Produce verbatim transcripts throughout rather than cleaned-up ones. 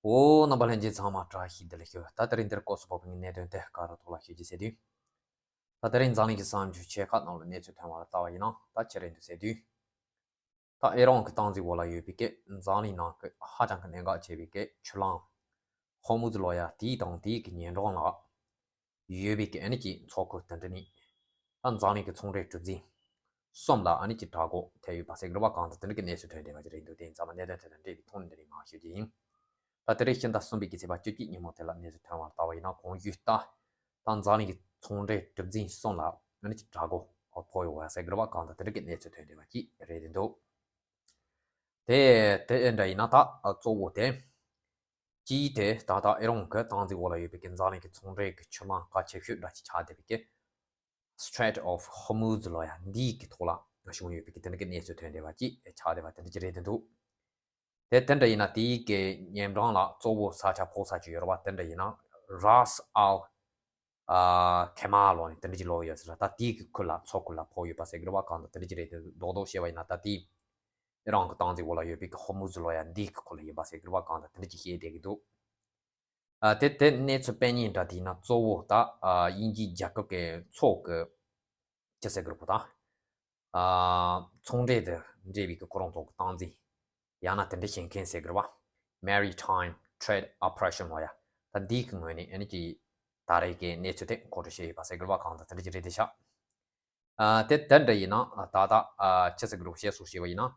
ཨོ། རྣམ་པ་ལྷན་རྒྱས་ཚང་མ་བཀྲ་ཤིས་བདེ་ལེགས་ཞུ། ད་དེ་རིང་འདིར་སྐོར་སུ་བབས་པའི་གནད་དོན་དེ་ག་རུ་ཐོག་ལ་ཞུ་རྒྱུ་ཟེར་དུས། ད་དེ་རིང་འཛམ་གླིང་གི་གསར་འགྱུར་ཆེ་ཁག་ནང་ལ་གནས་ཚུལ་ཐོན་པ་ལ་ལྟ་བ་ཡིན་ན་ད་ཅི་རེད་འདུག་ཟེར་དུས། ད་ཨི་རན་གྱི་སྟངས་འཛིན་འོག་ལ་ཡོད་པའི་གི་འཛམ་གླིང་ནང་གི་ཧ་ཅང་གི་གནད་འགག་ཆེ་བའི་གི་ཆུ་གླང་ཧོར་མུ་ཛི་ལོ་ཡ་དེའི་དང་དེའི་གི་ཉེ་འགྲམ་ལ་ཡོད་པའི་གི་ཨ་ནི་གི་མཚོ་ཁུལ་དེ་འདྲ་ནི། ད་འཛམ་གླིང་གི་ཚོང་འབྲེལ་གྲུ་འཛིན་གསུམ་ལ་ཨ་ནི་གི་དྲག་རྒོལ་ཐེབས་ཡོད་པ་ཟེར་གི་རེད་པ། གང་ལྟར་དེ་འདྲ་གི་གནས་ཚུལ་ཐོན་བསྡད་པ་ཅིག་རེད་འདུག་དེ་ཡིན་ཙང་མ་གནད་དོན་དེ་དང་འབྲེལ་བའི་ཐོག་ནས་འདི་རིང་མར་ཞུ་རྒྱུ་ཡིན། ད་དེ་རིང་ཕྱི་ཟླ་གསུམ་པའི་གི་ཚེས་པ་བཅུ་གཅིག་ཉིན་མོ་དེ་ལ་གནས་ཚུལ་ཐོན་པ་ལ་ལྟ་བ་ཡིན་ན་གོང་ཞུས་ལྟར། ད་འཛམ་གླིང་གི་ཚོང་འབྲེལ་གྲུ་འཛིན་གསུམ་ལ་ཨ་ནི་གི་དྲག་རྒོལ་ཕོག་ཡོད་པ་ཟེར་གི་རེད་པ། གང་ལྟར་དེ་འདྲ་གི་གནས་ཚུལ་ཐོན་བསྡད་པ་ཅིག་རེད་འདུག་དེ་དེ་འདྲ་ཡིན་ན་ད་གཙོ་བོ་དེ། གཅིག་དེ་ད་ལྟ་ཨི་རན་གྱི་སྟངས་འཛིན་འོག་ལ་ཡོད་པའི་གི་འཛམ་གླིང་གི་ཚོང་འབྲེལ་གྱི་ཆུ་གླང་གལ་ཆེ་ཤོས་འདྲ་ཅིག་ཆགས་བསྡད་པའི་གི་Strait of Hormuz ལོ་ཡ་འདིའི་གི་ཐོག་ལ་བྱུང་ཡོད་པའི་གི་དེ་འདྲ་གི་གནས་ཚུལ་ཐོན་བསྡད་པ་ཅིག་ཆགས་བསྡད་པ་དེ་འདྲ་ཅིག་རེད་འདུག་དེ་དེ་འདྲ་ཡིན་ན་དེའི་གི་ཉེ་འགྲམ་ལ་གཙོ་བོ་ས་ཆ་ཕོག་ས་ཅིག་ཡོད་རེད་པ། དེ་འདྲ་ཡིན་ན་Ras Al ཨ་Khaimah ལོ་ནས་དེ་འདྲ་ཅིག་ལོ་ཡོད་ཟེར། ད་དེའི་གི་ཁུལ་ལ་མཚོ་ཁུལ་ལ་ཕོག་ཡོད་པ་ཟེར་གི་རེད་པ། གང་ལྟར་དེ་འདྲ་ཅིག་རེད་འདུག་རྡོག་རྡོག་བཤད་པ་ཡིན་ན་ད་དེའི་ཨི་རན་གྱི་སྟངས་འཛིན་འོག་ལ་ཡོད་པའི་གི་ཧོར་མུ་ཛི་ལོ་ཡ་འདིའི་གི་ཁུལ་ལ་ཡིན་པ་ཟེར་གི་རེད་པ། གང་ལྟར་དེ་འདྲ་ཅིག་བཤད་བསྡད་ཀྱི་འདུག་ཨ་དེ་དེ་གནས་ཚུལ་སྤེལ་མཁན་འདྲ་དེ་ཡིན་ན་གཙོ་བོ་ད་ཨ་དབྱིན་ཇིའི་རྒྱལ་ཁབ་ཀྱི་མཚོ་གི་ཅི་ཟེར་གི་རེད་པ། ད་ཨ་ཚོང་འབྲེལ་དང་འབྲེལ་བའི་གི་ཁོ་རང་ཚོ་གི་སྟངས་འཛིན་ཡང་ན་དེ་འདྲ་བྱེད་མཁན་ཟེར་གི་རེད་པ། Maritime Trade Operation ལོ་ཡ། ད་འདིའི་གི་ངོས་ནས་ཨ་ནི་གི་ད་རེས་ཀྱི་གནས་ཚུལ་དེ་མཁོ་སྤྲོད་བྱས་ཡོད་པ་ཟེར་གི་རེད་པ། གང་ལྟར་དེ་འདྲ་ཅིག་རེད་དེ་ཤག་ཨ་དེ་དེ་འདྲ་ཡིན་ན་ད་ལྟ་ཨ་ཅི་ཟེར་གི་རེད་པ། བཤད་སྲོལ་བྱས་པ་ཡིན་ན་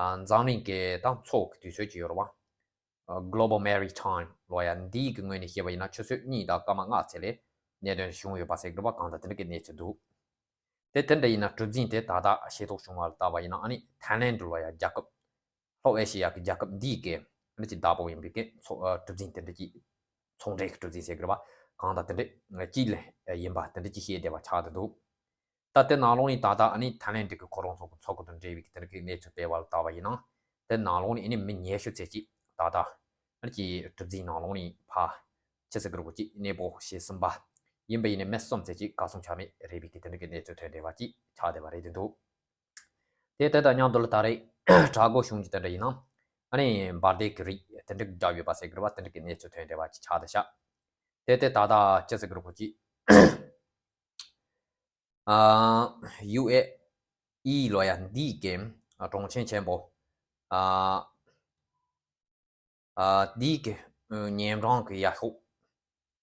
ཨ་འཛམ་གླིང་གི་ད་མཚོ་གི་དུས་ཚོད་ཅིག་ཡོད་རེད་པ། ཨ་Global Maritime ལོ་ཡ་འདིའི་གི་ངོས་ནས་བཤད་པ་ཡིན་ན་ཆུ་ཚོད་གཉིས་དང་སྐར་མ་ལྔ་ཙམ་ལ་གནད་དོན་བྱུང་ཡོད་པ་ཟེར་གི་རེད་པ། གང་ལྟར་དེ་འདྲ་གི་གནས་ཚུལ་འདུག་དེ་དེ་འདྲ་ཡིན་ན་གྲུ་འཛིན་དེ་ད་ལྟ་ཤེས་རྟོགས་བྱུང་བ་ལ་ལྟ་བ་ཡིན་ན་ཨ་ནི་ཐའི་ལེན་ཌི་ལོ་ཡ་རྒྱལ་ཁབ་ལྷོ་ཨེ་ཤི་ཡ་གི་རྒྱལ་ཁབ་འདིའི་གི་ཨ་ནི་ཅིག་བདག་པོ་ཡིན་པའི་གི་ཚོ་ཨ་གྲུ་འཛིན་དེ་འདྲ་ཅིག་ཚོང་འབྲེལ་གྱི་གྲུ་འཛིན་ཟེར་གི་རེད་པ། གང་ལྟར་དེ་འདྲ་ཅིག་ལ་ཡིན་པ་དེ་འདྲ་ཅིག་བཤད་བསྡད་པ་ཆགས་བསྡད་འདུག་ད་དེ་ནང་ལོགས་ནས་ད་ལྟ་ཨ་ནི་ཐའི་ལེན་ཌི་གི་ཁོ་རང་ཚོ་གི་མཚོ་ཁུལ་དང་འབྲེལ་བའི་གི་དེ་འདྲ་གི་གནས་ཚུལ་སྤེལ་བ་ལ་ལྟ་བ་ཡིན་ན། དེ་ནང་ལོགས་ནས་ཨ་ནི་མི་ཉི་ཤུ་ཙམ་ཅིག་ད་ལྟ་ཨ་ནི་ཅིག་གྲུ་འཛིན་ནང་ལོགས་ནས་ཕར་ཅི་ཟེར་གི་རེད་པ། ཅིག་གནས་སྤོ་བྱས་ཟིན་པ་ཡིན་པ་ཡིན་ནའི་མི་གསུམ་ཙམ་ཅིག་གར་སོང་ཆ་མེད་རེད་པའི་གི་དེ་འདྲ་གི་གནས་ཚུལ་ཐོན་བསྡད་པ་ཅིག་ཆགས་བསྡད་པ་རེད་འདུག་དེ་དེ་དང་མཉམ་དུ་ལ་ད་རེས་དྲག་རྒོལ་བྱུང་རྒྱུ་དེ་འདྲ་ཡིན་ན་ཨ་ནི་འབར་མདེལ་གྱི་རིགས་དེ་འདྲ་བརྒྱབ་ཡོད་པ་ཟེར་གི་རེད་པ། དེ་འདྲ་གི་གནས་ཚུལ་ཐོན་བསྡད་པ་ཅིག་ཆགས་བསྡད་ཤག་དེ་དེ་ད་ལྟ་ཅི་ཟེར་གི་རེད་པ། ཅིག་ཨ་ཡུ་ཨེ་ཨི་ལོ་ཡ་འདིའི་གི་ཨ་གྲོང་ཁྱེར་ཆེན་པོ་ཨ་ཨ་འདིའི་གི་ཨ་ཉེ་འགྲམ་གི་ཡར་ཤོག་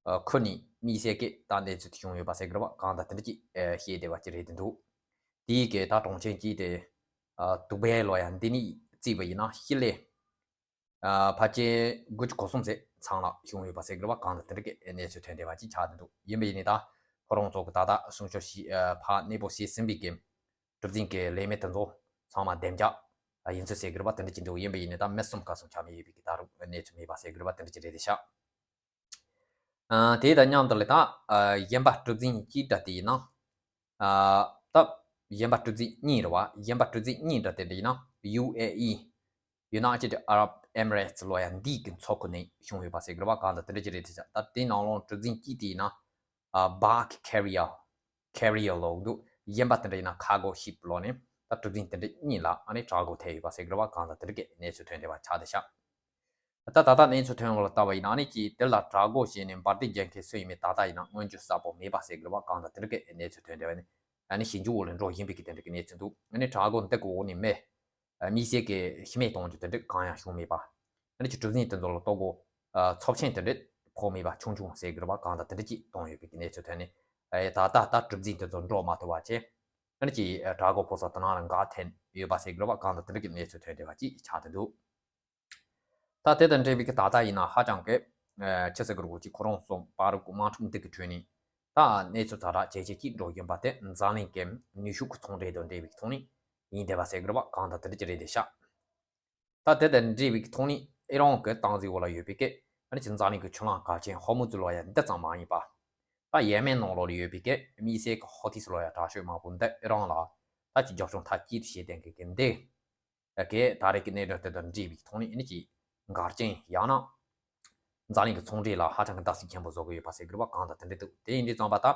ཨ་ཁུལ་ནས་དམིགས་བསལ་གྱི་ད་གནས་ཚུལ་དེ་བྱུང་ཡོད་པ་ཟེར་གི་རེད་པ། གང་ལྟར་དེ་འདྲ་ཅིག་ཨ་བཤད་བསྡད་པ་ཅིག་རེད་འདུག་དེའི་གི་ད་གྲོང་ཁྱེར་གཅིག་དེ་ཨ་དུ་བྷེ་ལོ་ཡ་འདི་ནས་བརྩིས་པ་ཡིན་ན་ཤི་ལེ། ཨ་ཕལ་ཆེར་དགུ་བཅུ་གོ་གསུམ་ཙམ་ལ་བྱུང་ཡོད་པ་ཟེར་གི་རེད་པ། གང་ལྟར་དེ་འདྲ་གི་གནས་ཚུལ་ཐོན་བསྡད་པ་ཅིག་ཆགས་བསྡད་འདུག་ཡིན་པ་ཡིན་ནའི་ད་ཁོ་རང་ཚོ་གི་ད་ལྟ་སྲུང་སྐྱོབ་བྱས་ཨ་ཕར་གནས་སྤོ་བྱས་ཟིན་པའི་གི་གྲུ་འཛིན་གྱི་ལས་མི་དེ་ཚོ་ཚང་མ་བདེ་འཇགས་ཡིན་ཚུལ་ཟེར་གི་རེད་པ། དེ་འདྲ་ཅིག་འདུག་ཡིན་པ་ཡིན་ནའི་ད་མི་གསུམ་གར་སོང་ཆ་མེད་ཡོད་པའི་གི་ད་རུང་གནས་ཚུལ་མེད་པ་ཟེར་གི་རེད་པ། དེ་འདྲ་ཅིག་རེད་དེ་ཤག་ཨ་དེ་དང་མཉམ་དུ་ལ་ད་ཨ་གཞན་པ་གྲུ་འཛིན་གཅིག་འདྲ་དེ་ཡིན་ན། ཨ་ད་གཞན་པ་གྲུ་འཛིན་གཉིས་རེད་པ། གཞན་པ་གྲུ་འཛིན་གཉིས་འདྲ་དེ་འདྲ་ཡིན་ན་ཡུ་ཨེ་ཨི། United Arab Emirates ལོ་ཡ་འདིའི་གི་མཚོ་ཁུལ་ནས་བྱུང་ཡོད་པ་ཟེར་གི་རེད་པ། གང་ལྟར་དེ་འདྲ་ཅིག་རེད་དེ་ཤག་ད་དེ་ནང་ལོགས་གྲུ་འཛིན་གཅིག་དེ་ཡིན་ན་ཨ་bulk carrier carrier ལོ་འདུག་གཞན་པ་དེ་འདྲ་ཡིན་ན་cargo ship ལོ་ནས་ད་གྲུ་འཛིན་དེ་འདྲ་གཉིས་ལ་ཨ་ནི་དྲག་རྒོལ་ཐེབས་ཡོད་པ་ཟེར་གི་རེད་པ། གང་ལྟར་དེ་འདྲ་གི་གནས་ཚུལ་ཐོན་བསྡད་པ་ཆགས་བསྡད་ཤག་ད་ད་ལྟ་གནས་ཚུལ་ཐོན་པ་ལ་ལྟ་བ་ཡིན་ན་ཨ་ནི་ཀྱིས་དེ་ལ་དྲག་རྒོལ་བྱས་ནས་འབར་མདེལ་རྒྱག་མཁན་སུ་ཡིན་མིན་ད་ལྟ་ཡིན་ན་མངོན་གྱུར་གསལ་པོ་མེད་པ་ཟེར་གི་རེད་པ། གང་ལྟར་དེ་འདྲ་གི་གནས་ཚུལ་ཐོན་བསྡད་པ་ནི་ཨ་ནི་ཞིབ་འཇུག་འོག་ལ་འགྲོ་བཞིན་པའི་གི་དེ་འདྲ་གི་གནས་ཚུལ་འདུག་ཨ་ནི་དྲག་རྒོལ་འདི་གི་འོག་ནས་མི་དམིགས་བསལ་གྱི་ཤི་རྨས་གཏོང་རྒྱུ་དེ་འདྲ་གང་ཡང་བྱུང་མེད་པ། ཨ་ནི་ཀྱི་གྲུ་འཛིན་དེ་ཚོ་ལ་ལྟོ་གོས་ཚབས་ཆེན་དེ་འདྲ་ཕོག་མེད་པ་ཆུང་ཆུང་ཟེར་གི་རེད་པ། གང་ལྟར་དེ་འདྲ་ཅིག་གཏོང་ཡོད་པའི་གི་གནས་ཚུལ་ཐོན་ནས་ད་ལྟ་ད་གྲུ་འཛིན་དེ་ཚོ་འགྲོ་མ་ཐུབ་པ་བྱས་ཨ་ནི་ཀྱི་དྲག་རྒོལ་ཕོག་ས་དེ་ནང་ལ་འགག་ཐེབས་ཡོད་པ་ཟེར་གི་རེད་པ། གང་ལྟར་དེ་འདྲ་གི་གནས་ཚུལ་ཐོན་བསྡད་པ་ཅིག་ཆགས་བསྡད་འདུག་ད་དེ་དང་འབྲེལ་བའི་གི་ད་ལྟ་ཡིན་ན་ཧ་ཅང་གི་ཨ་ཆི་ཟེར་གི་རེད་པ། ཅིག་ཁོ་རང་ཚོ་པར་རིགས་དམག་འཁྲུག་འདི་གི་ཁྲོད་ནས་ད་གནས་ཚུལ་ཛ་དྲག་ཇེ་ཆེ་ཅིག་འགྲོ་བཞིན་པ་དེ་འཛམ་གླིང་གི་ནུས་ཤུགས་ཀྱི་ཚོང་འབྲེལ་དང་འབྲེལ་བའི་ཐོག་ནས་ཡིན་བསྡད་པ་ཟེར་གི་རེད་པ། གང་ལྟར་དེ་འདྲ་ཅིག་རེད་བསྡད་ཤག་ད་དེ་དང་འབྲེལ་བའི་གི་ཐོག་ནས་ཨི་རན་གྱི་སྟངས་འཛིན་འོག་ལ་ཡོད་པའི་གི་ཨ་ནི་ཅིག་འཛམ་གླིང་གི་ཆུ་གླང་གལ་ཆེན་ཧོར་མུ་ཛི་ལོ་ཡ་འདི་ཙམ་མ་ཡིན་པ། ད་ཡེ་མེན་ནང་ལོགས་ལ་ཡོད་པའི་གི་དམིགས་བསལ་གྱི་ཧོ་ཐིས་ལོ་ཡ་དྲག་ཤོས་དམག་དཔུང་འདི་ཨི་རན་ལ་ད་ཅིག་རྒྱབ་སྐྱོར་མཐའ་གཅིག་ཏུ་བྱེད་བསྡད་མཁན་གི་འདི་གི་ད་རེས་ཀྱི་གནད་དོན་དེ་དང་འབྲེལ་བའི་ཐོག་ནས་ཨ་ནི་ཅིག་འགལ་རྐྱེན་ཡང་ན་འཛམ་གླིང་གི་ཚོང་འབྲེལ་ལ་ཧ་ཅང་གི་བརྡབ་གསིག་ཆེན་པོ་བཟོ་གི་ཡོད་པ་ཟེར་གི་རེད་པ། གང་ལྟར་དེ་འདྲ་འདུག་དེ་ཡིན་དུས་ཙམ་པ་ད་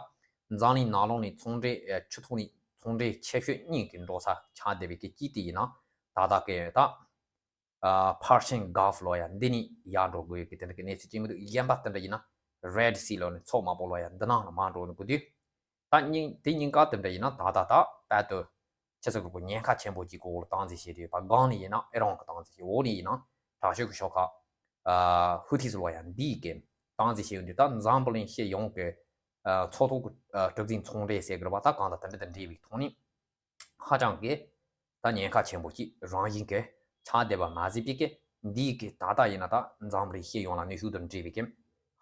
འཛམ་གླིང་ནང་ལོགས་ནས་ཚོང་འབྲེལ་ཆུ་ཐོག་ནས་ཚོང་འབྲེལ་ཆེ་ཤོས་གཉིས་ཀྱི་འགྲོ་ས་ཆགས་བསྡད་པའི་གི་གཅིག་དེ་ཡིན་ན་ད་ལྟ་གི་ད་ ཨ་Persian Gulf ལོ་ཡ་འདི་ནས་ཡར་འགྲོ་དགོས་ཡོད་ཀྱི་དེ་འདྲ་གི་གནས་ཚུལ་ཅིག་མི་འདུག་གཞན་པ་དེ་འདྲ་ཡིན་ན་Red Sea ལོ་ནས་མཚོ་དམར་པོ་ལོ་ཡ་འདི་ནང་ལ་མར་འགྲོ་ནི་གི་དུས། ད་སྙིང་དེ་སྙིང་ག་དེ་འདྲ་ཡིན་ན་ད་ད་ད་དཔལ་དུ་ཆི་ཟེར་དགོས་རེད། ཉེན་ཁ་ཆེན་པོ་ཅིག་གི་འོག་ལ་སྟངས་འཛིན་བྱས་ཏེ་ཡོད་པ། སྒང་ནས་ཡིན་ན་ཨི་རན་གི་སྟངས་འཛིན་བྱས། འོག་ནས་ཡིན་ན་དྲག་ཤོས་ཀྱི་ཤོག་ཁག་ཨ་ཧུ་ཐིས་ལོ་ཡ་འདིའི་གི་སྟངས་འཛིན་བྱས་ཡོད་འདུག་ད་འཛམ་བུ་གླིང་སྤྱི་ཡོངས་ཀྱི་ཨ་མཚོ་ཐོག་གི་ཨ་གྲུ་གཟིངས་ཚོང་འབྲེལ་ཟེར་དགོས་རེད་པ། ད་གང་ལྟར་དེ་འདྲ་དང་འབྲེལ་བའི་ཐོག་ནས་ཧ་ཅང་གི་ད་ཉེན་ཁ་ཆེན་པོ་ཅིག་རང་བཞིན་གྱི་ཆགས་བསྡད་པ་མ་ཟད་པའི་གི་འདིའི་གི་ད་ལྟ་ཡིན་ན་ད་འཛམ་བུ་གླིང་སྤྱི་ཡོངས་ལ་ནུས་ཤུགས་དང་འབྲེལ་བའི་གི་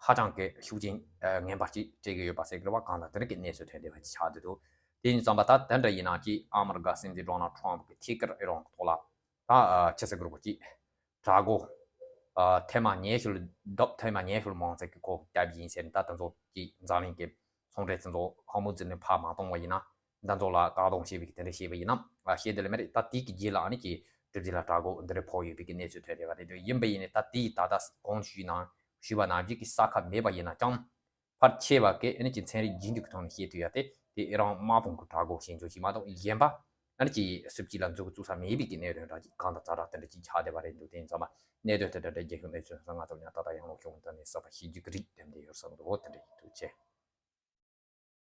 ཧ་ཅང་གི་ཤུགས་རྐྱེན་ཨ་ངན་པ་ཅིག་སྤྲད་ཀྱི་ཡོད་པ་ཟེར་དགོས་རེད་པ། གང་ལྟར་དེ་འདྲ་གི་གནས་ཚུལ་ཐོན་བསྡད་པ་ཅིག་ཆགས་བསྡད་འདུག་དེ་ཡིན་ཙང་པ་ད་དེ་འདྲ་ཡིན་ན་ཅིག་ཨ་མི་རི་ཀ་སྲིད་འཛིན་ཌོ་ནལ་ཊམ་གི་ཐད་ཀར་ཨི་རན་གི་ཐོག་ལ་ད་ཨ་ཆི་ཟེར་དགོས་རེད་པ། ཅིག་དྲག་རྒོལ་ཨ་ཐེངས་མ་ཉི་ཤུ་ལ་རྡབ་ཐེངས་མ་ཉི་ཤུ་ལ་མང་ཙམ་གྱི་ཁོ་བརྒྱབ་ཡིན་ཟེར་ནས། ད་དེ་ཚོ་གི་འཛམ་གླིང་གི་ཚོང་འབྲེལ་དེ་ཚོ་ཧོར་མུ་ཛི་ནས་ཕར་མ་གཏོང་བ་ཡིན་ན། ད་ཚོ་ལ་བཀག་སྡོམ་བྱས་པའི་གི་དེ་འདྲ་བྱས་པ་ཡིན་ན། ཨ་ཤེས་དེ་ལ་མེད་རེད། ད་དེ་གི་རྗེས་ལ་ཨ་ནི་ཀྱི་གྲུ་གཟིངས་ལ་དྲག་རྒོལ་འདི་འདྲ་ཕོག་ཡོད་པའི་གི་གནས་ཚུལ་ཐོན་བསྡད་པ་རེད། དེ་ཡིན་པ་ཡིན་ནའི་ད་དེ་ད་ལྟ་གོང་ཞུས་ནང་ཞུས་པ་ནང་བཞིན་གྱི་ས་ཁ་མེད་པ་ཡིན་ན་ཀྱང་། ཕལ་ཆེ་བ་གི་ཨ་ནི་ཀྱི་ཚན་རིག་རྒྱུན་གྱི་ཐོག་ནས་བཤད་ཐུབ་ཡ་དེ་དེ་ཨི་རན་དམག་དཔུང་གི་དྲག་རྒོལ་ཞན་ཆོག་ཅིག་མ་གཏོགས་གཞན་པ་ཨ་ནི་ཀྱི་སུབ་ཅིག་ལ་འཛུགས་བཙུགས་ས་མེད་པའི་གི་གནད་དོན་འདྲ་ཅིག་གང་དང་ཛ་དྲག་དེ་འདྲ་ཅིག་ཆགས་བསྡད་པ་རེད་འདུག་དེ་ཡིན་ཙང་མ་གནད་དོན་དེ་འདྲ་འདྲ་རྒྱལ་ཁབ་གནས་ཚུལ་ང་ཚོ་ཡང་ད་ལྟ་ཡང་ལོག་ཤོག་འདི་ནས་གསར་པ་ཤེས་རྒྱུ་གི་རིགས་དེ་འདྲ་ཡོད་བསམ་འདུག་དེ་འདྲ་ཡིན་འདུག་ཅེས།